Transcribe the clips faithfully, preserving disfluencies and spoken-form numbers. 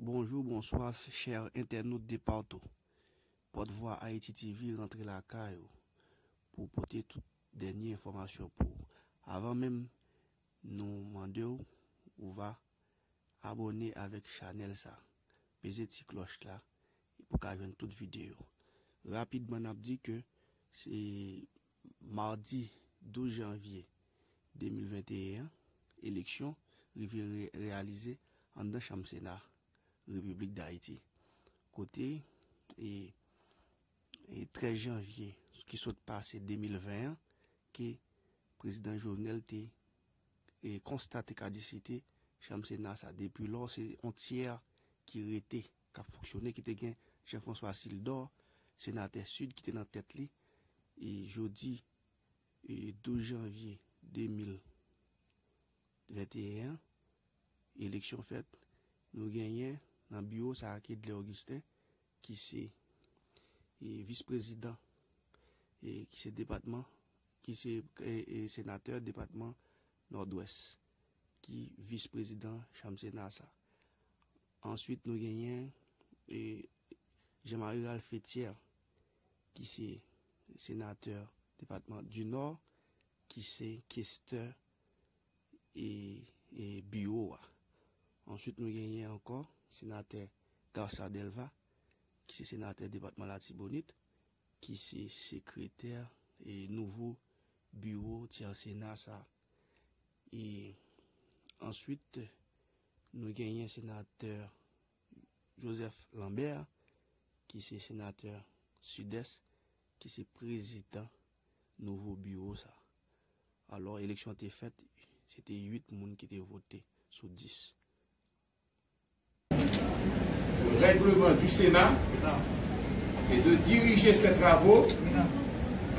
Bonjou, bonswa, chè entènot de patou. Pòtvwa Ayiti T V rantre lakay ou pou pote tout dènye enfòmasyon pou ou. Avan menm nou mande w, ou va abòne avèk chanèl sa. Peze ti klòch la pou ka jwenn tout videyo. Rapidman, n ap di ke se madi douz janvye de mil venteyen an, eleksyon rive re-, reyalize anndan chanm Sena Repiblik Dayiti, kote e, e trèz janvye ki sot pase de mil ven an, ke prezidan Jovenel te e konstate kadisite chanm Sena sa. Depi lò, se yon tyè ki rete, k ap fonksyone, ki te gen Jean François Sildor, senatè Sid, ki te nan tèt li. E jodi, e douz janvye de mil venteyen an, eleksyon fèt, nou genyen nan biwo sa a Kedley Augustin, ki se e, vis prezidan, e, ki se depatman, ki se e, e, senatè depatman Nòdwès, ki vis prezidan chanm Sena sa. Answit, nou genyen e, Jean Marie Ralph Etier, ki se senatè depatman di Nò, ki se kestè e, e biwo a. Answit, nou genyen ankò senatè Garcin Delva, ki se senatè depatman Latibonit, ki se sekretè e nouvo biwo tyè Sena sa. E answit, nou genyen senatè Joseph Lambert, ki se senatè Sidès, ki se prezidan nouvo biwo sa. Alò, eleksyon te fèt, se te uit moun ki te vote sou dis. Le règlement du Sénat est de diriger ses travaux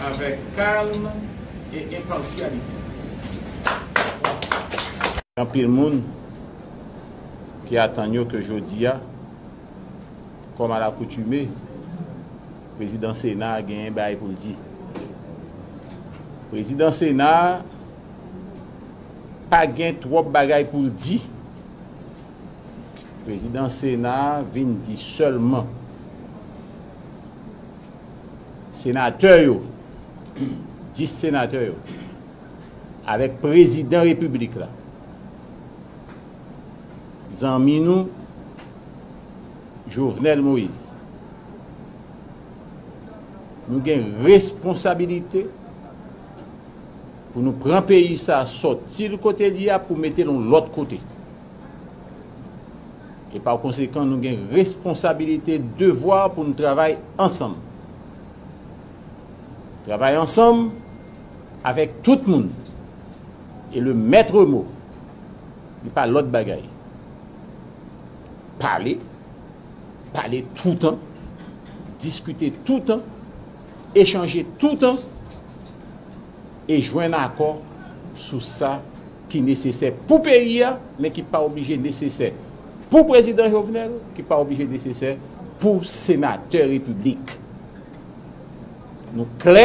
avec calme et impartialité. Anpil moun ki atann yo ke jodi a, kòm alakoutime, prezidan Sena a genyen bagay pou l di. Prezidan Sena a pa gen twòp bagay pou l di. Prezidan Sena a vin di sèlman senatè yo, dis senatè yo, avèk prezidan repiblik la, zanmi nou Jovenel Moïse, nou gen responsabilite pou nou pran peyi sa, sòti l kote li a pou mete l yon lòt kote. E pa konsekan, nou gen responsabilite, devwa pou nou travay ansanm. Travay ansanm avèk tout moun. E le maître mot, li pa lòt bagay. Pale, pale toutan, diskite toutan, echanje toutan, e jwenn akò sou sa ki nesesè pou peyi a, men ki pa oblije nesesè pou prezidan Jovenel, ki pa oblije nesesè pou senatè repiblik. Nou klè,